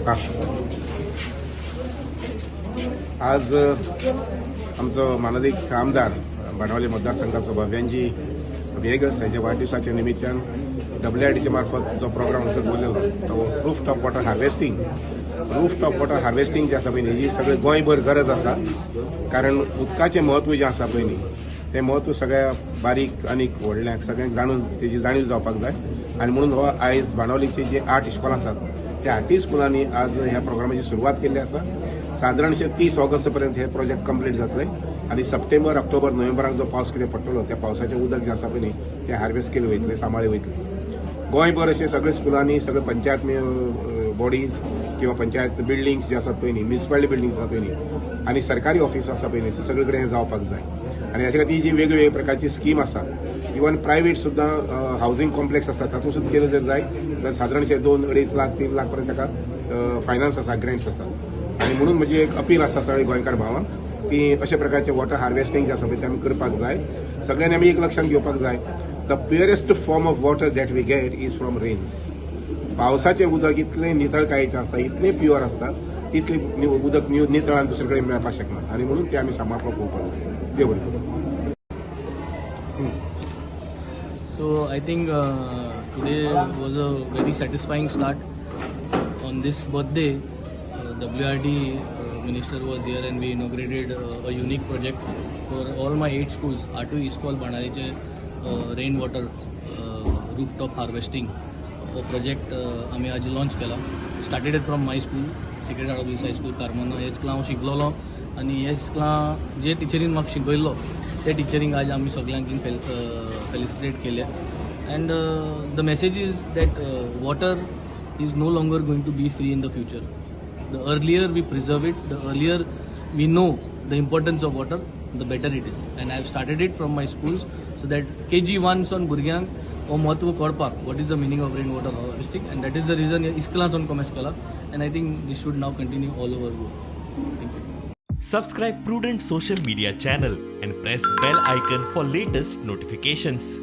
हा. आज आमचो मानादीक आमदार, बाणावली मतदारसंघाचो भव्यांजी व्हिएगस हेच्या वाडदिवसाच्या निमित्तान डब्ल्यू आर डीच्या मार्फत जो प्रोग्राम हांगासर दवरलेलो तो roof top water harvesting. Roof top water harvesting जें आसा पळय न्ही, हेजी सगळे गोंयभर गरज आसा, कारण उदकाचें म्हत्व जें आसा पळय न्ही, तें म्हत्व सगळ्या बारीक आनी व्हडल्यांक सगळ्यांक जाणून तेजी जाणीव जावपाक जाय. आनी म्हणून हो आयज बाणावलीची जी आठ इस्कॉलां आसात, त्या आठूय स्कुलांनी आज ह्या प्रोग्रामाची सुरवात केल्ली आसा. सादारणशे 30 ऑगस्ट पर्यंत हे प्रोजेक्ट कंप्लीट जातले आनी सप्टेंबर, ऑक्टोबर, नोव्हेंबराक जो पावस कितें पडटलो, त्या पावसाचें उदक जें आसा पळय न्ही, तें हार्वेस्ट केलें वयतलें, सांबाळ्ळें वयतलें. गोंयभर अशे सगळे स्कुलांनी, सगळे पंचायत बॉडीज किंवा पंचायत बिल्डिंग्स जे आसात पळय न्ही, म्युनिसिपालिटी बिल्डिंग्स आसात पळय न्ही आनी सरकारी ऑफिस आसा पळय न्ही, सगळे कडेन हें जावपाक जाय. आनी हाचे खातीर जी वेगवेगळे प्रकारची स्कीम आसा, इवन प्रायवेट सुद्दां हावजींग कॉम्प्लेक्स आसा, तातूंत सुद्दां केलें जर जाय जाल्यार सादारणशे 2-2.5 लाख, 3 लाख पर्यंत ताका फायनान्स आसा, ग्रँट्स आसा. आनी म्हणून म्हजी एक अपील आसा सगळे गोंयकार भावांक की अशा प्रकारचे वॉटर हार्वेस्टींग जें आसा पळय, तें आमी करपाक जाय. सगळ्यांनी आमी एक लक्षांत घेवपाक जाय, the purest form of water that we get is from rains. पावसाचें उदक इतलें नितळकायेचें आसता, इतलें प्युअर आसता, तितलें उदक नितळ आनी दुसरे कडेन मेळपाक शकना. आनी म्हणून तें आमी सांबाळपाक पळोवपाक जाय. देव बरें करूं. So I think today was a very satisfying start. On this birthday, WRD minister was here and we inaugurated a unique project for all my eight schools. आठूय इस्कॉल बाणावलीचे रेन वॉटर रूफटॉप हार्वेस्टिंग हो project आमी आज launch केला. Started from my school, Sacred Heart of Jesus High School, Carmona. हे स्कुलां हांव शिकलोलो आनी हे स्कुलां जे टिचरीन म्हाका शिकयल्लो, ते टिचरींक आज आमी सगळ्यांक फेलिसिटेट केले. And the message is that water is no longer going to be free in the future. The earlier we preserve it, the earlier we know the importance of water, the better it is. And I have started it from my schools so that KG 1 सावन भुरग्यांक हो म्हत्व कळपाक, what is the meaning of rain water harvesting. And that is the reason इस्कलांसून कॉमेस केला and I think this should now continue all over Goa. Thank you. Subscribe Prudent Social Media channel and press bell icon for latest notifications.